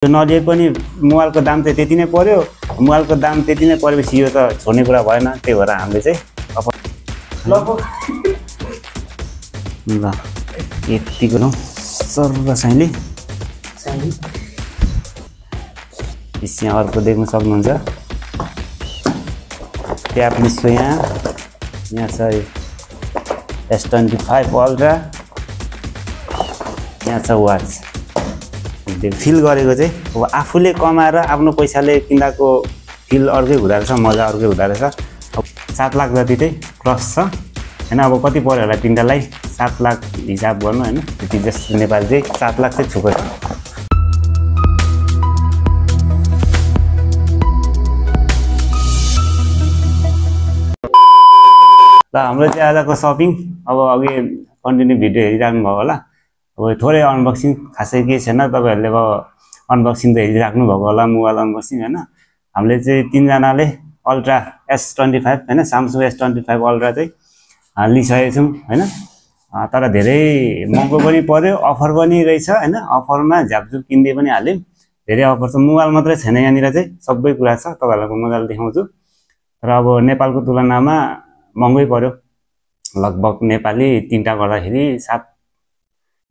यो नलिए पनि मोबाइलको दाम चाहिँ त्यति नै पर्यो। मोबाइलको दाम त्यति नै परेपछि यो त छोड्ने कुरा भएन। त्यही भएर हामीले चाहिँ ल यतिको न सर्व साइली यहाँ अर्को देख्न सक्नुहुन्छ। ट्याब निस्क्यो यहाँ छ S25 अल्ट्रा, यहाँ छ वाच। फिल गरेको चाहिँ अब आफूले कमाएर आफ्नो पैसाले किन्दाको फिल अर्कै हुँदो रहेछ, मजा अर्कै हुँदो रहेछ। अब 7 लाख जति चाहिँ क्रस छ होइन। अब कति पर्यो होला तिनटालाई 7 लाख हिसाब गर्नु होइन। त्यति जस्तो नेपाल चाहिँ 7 लाख चाहिँ छुको छ। ल हाम्रो चाहिँ आजको सपिङ अब अघि कन्टिन्यू भिडियो हेरिराख्नु भयो होला। अब थोरै अनबक्सिङ खासै केही छैन। तपाईँहरूले अब अनबक्सिङ त हेरिराख्नु भएको होला, मोबाइल अनबक्सिङ होइन। हामीले चाहिँ तिनजनाले अल्ट्रा S25 होइन, सामसुङ S25 अल्ट्रा चाहिँ लिइसकेको छौँ होइन। तर धेरै महँगो पनि पर्यो, अफर पनि रहेछ होइन। अफरमा झ्यापझुप किन्दै पनि हाल्यौँ। धेरै अफर छ, मोबाइल मात्रै छैन यहाँनिर चाहिँ सबै कुरा छ। तपाईँहरूलाई मजाले देखाउँछु। तर अब नेपालको तुलनामा महँगै पर्यो। लगभग नेपाली तिनवटा गर्दाखेरि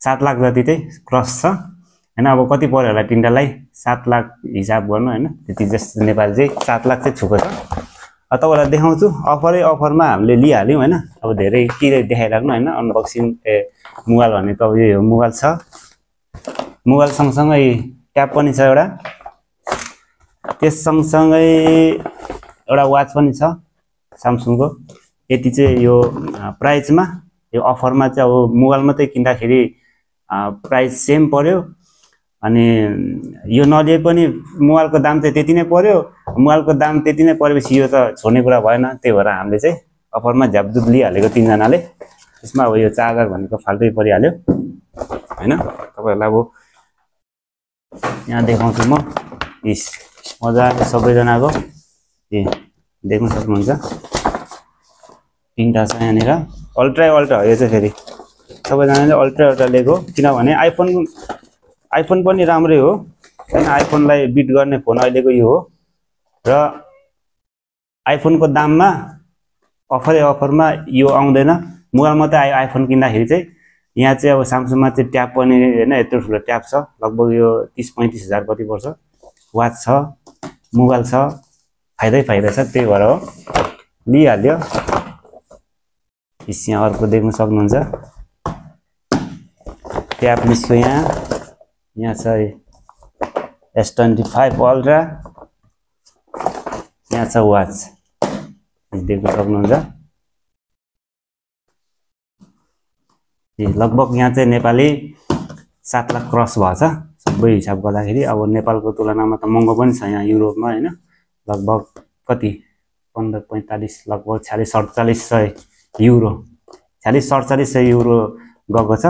7 लाख जति चाहिँ क्रस छ होइन। अब कति पर्यो होला तिनटालाई 7 लाख हिसाब गर्नु होइन। त्यति जस्तो नेपाल चाहिँ 7 लाख चाहिँ छुको छ। तपाईँलाई देखाउँछु। अफरमा हामीले लिइहाल्यौँ होइन। अब धेरै के देखाइराख्नु होइन। अनबक्सिङ मोबाइल भने त अब यो मोबाइल छ, मोबाइल सँगसँगै ट्याब पनि छ एउटा, त्यस सँगसँगै एउटा वाच पनि छ सामसुङको। यति चाहिँ यो प्राइसमा, यो अफरमा चाहिँ अब मोबाइल मात्रै किन्दाखेरि प्राइस सेम पर्यो। अनि यो नलिए पनि मोबाइलको दाम चाहिँ त्यति नै पर्यो। मोबाइलको दाम त्यति नै परेपछि यो त छोड्ने कुरा भएन। त्यही भएर हामीले चाहिँ अफरमा झ्यापझुप लिइहालेको तिनजनाले। त्यसमा अब यो चार्जर भनेको फाल्टै परिहाल्यो होइन। तपाईँहरूलाई अब यहाँ देखाउँछु म। यस मजाले सबैजनाको देख्न सक्नुहुन्छ। तिनवटा छ यहाँनिर। अल्ट्रा यो चाहिँ फेरि सबैजनाले अल्ट्रा लिएको, किनभने आइफोन पनि राम्रै हो होइन। आइफोनलाई बिट गर्ने फोन अहिलेको यो हो। र आइफोनको दाममा अफरमा यो आउँदैन। मोबाइल मात्रै आइफोन किन्दाखेरि चाहिँ यहाँ चाहिँ अब सामसुङमा चाहिँ ट्याब पनि होइन, यत्रो ठुलो ट्याब छ। लगभग यो 30-35 हजार कति पर्छ। वाच छ, मोबाइल छ, फाइदा छ। त्यही भएर हो लिइहाल्यो। यहाँ अर्को देख्न सक्नुहुन्छ। ट्याब निस्क्यो यहाँ छ S25 अल्ट्रा, यहाँ छ वाच देख्न सक्नुहुन्छ। लगभग यहाँ चाहिँ नेपाली 7 लाख क्रस भएको छ सबै हिसाब गर्दाखेरि। अब नेपालको तुलनामा त महँगो पनि छ यहाँ युरोपमा होइन। लगभग कति 15-45 लगभग 46-47 युरो, 46-47 युरो गएको छ।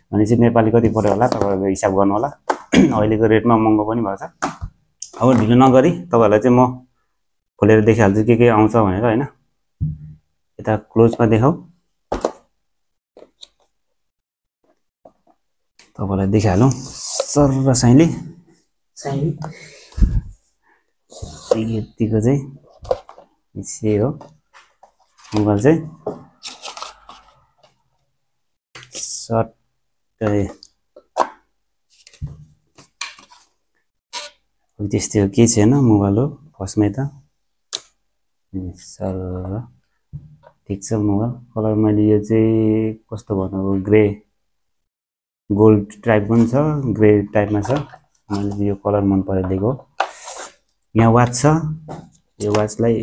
भनेपछि नेपाली कति पर्यो होला तपाईँहरूले हिसाब गर्नु होला। अहिलेको रेटमा महँगो पनि भएको छ। अब ढिलो नगरी तपाईँहरूलाई चाहिँ म खोलेर देखाइहाल्छु के आउँछ भनेर होइन। यता क्लोजमा देखाऊ, तपाईँलाई देखाइहालौँ सर्व साइली यतिको चाहिँ यही हो मोबाइल चाहिँ। सर्ट त्यस्तै हो, केही छैन। मोबाइल हो फर्स्टमै त सर ठिक छ मोबाइल। कलर मैले यो चाहिँ कस्तो भन्नु, ग्रे गोल्ड टाइप पनि छ, ग्रे टाइपमा छ। मैले यो कलर मन परेर लिएको। यहाँ वाच छ, यो वाचलाई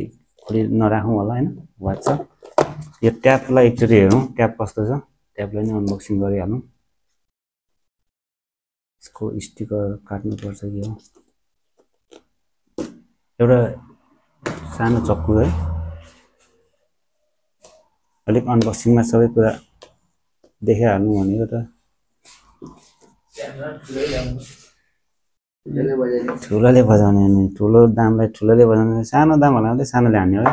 खोलि नराखौँ होला होइन। वाच छ। यो ट्याबलाई एकचोटि हेरौँ ट्याब कस्तो छ। ट्याबलाई नै अनबक्सिङ गरिहालौँ। यसको स्टिकर काट्नुपर्छ कि हो। एउटा सानो चक्कु है। अलिक अनबक्सिङमा सबै कुरा देखाइहाल्नु भनेको त। ठुलोले बजाउने नि, ठुलो दामलाई ठुलोले बजाउने, सानो दाम होला भने सानोले हान्ने हो।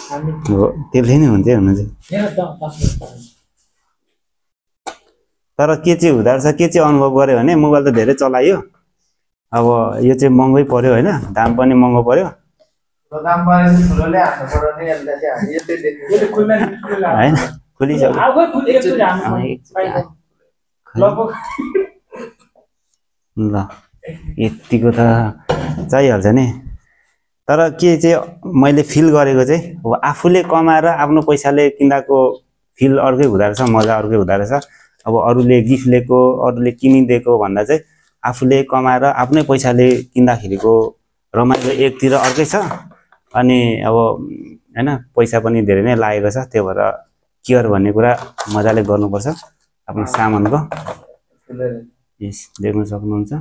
हो त्यसले नै हुन्थ्यो हुनु चाहिँ तर के चाहिँ हुँदो रहेछ के चाहिँ अनुभव गर्यो भने मोबाइल त धेरै चलायो अब यो चाहिँ महँगै पर्यो होइन दाम पनि महँगो पर्यो होइन ल यतिको त चाहिहाल्छ नि तर के चाहिँ मैले फिल गरेको चाहिँ अब आफूले कमाएर आफ्नो पैसाले किन्दाको फिल अर्कै हुँदो रहेछ मजा अर्कै हुँदो रहेछ अब अरूले गिफ्ट लिएको अरूले किनिदिएको भन्दा चाहिँ आफूले कमाएर आफ्नै पैसाले किन्दाखेरिको रमाइलो एकतिर अर्कै छ अनि अब होइन पैसा पनि धेरै नै लागेको छ त्यो भएर केयर भन्ने कुरा मजाले गर्नुपर्छ आफ्नो सामानको यस देख्न सक्नुहुन्छ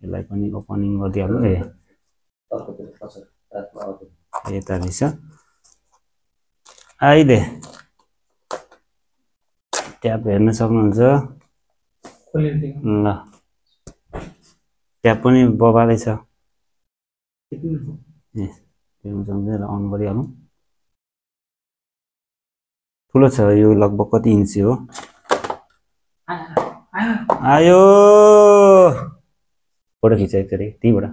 यसलाई पनि ओपनिङ गरिदिइहाल्नु यता रहेछ आइदे ट्याप हेर्न सक्नुहुन्छ ल ट्याप पनि बबालै छ देख्न सक्नुहुन्छ अन गरिहालौँ ठुलो छ यो लगभग कति इन्ची हो आयो फोटो खिचाइ फेरि त्यहीबाट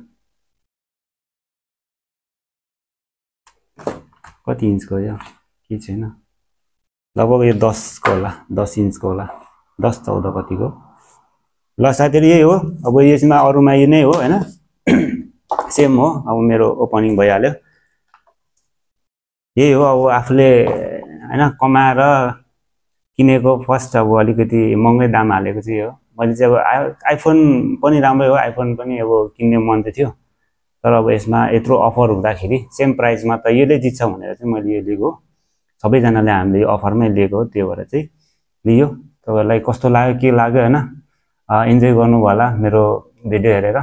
कति इन्चको यो के छैन लगभग यो 10 को होला 10 इन्चको होला 10-14 कतिको ल साथीहरु यही हो अब यसमा अरुमा यही नै हो हैन सेम हो अब मेरो ओपनिङ भइहाल्यो यही हो अब आफूले हैन कमाएर किनेको फर्स्ट अब अलिकति महँगै दाम हालेको चाहिँ हो मैले चाहिँ अब आइफोन पनि राम्रै हो आइफोन पनि अब किन्ने मन त थियो तर अब यसमा यत्रो अफर हुँदाखेरि सेम प्राइसमा त यसले जित्छ भनेर चाहिँ मैले यो लिएको सबैजनाले हामीले अफरमै लिएको हो त्यो भएर चाहिँ लियो तपाईहरुलाई कस्तो लाग्यो के लाग्यो हैन इन्जोय गर्नुभयो होला मेरो भिडियो हेरेर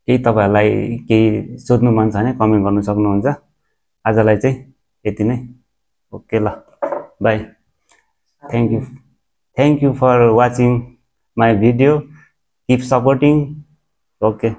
केही तपाईहरुलाई केही सोध्नु मन छ भने कमेन्ट गर्न सक्नुहुन्छ आजलाई चाहिँ यति नै ओके ल by thank you for watching my video keep supporting okay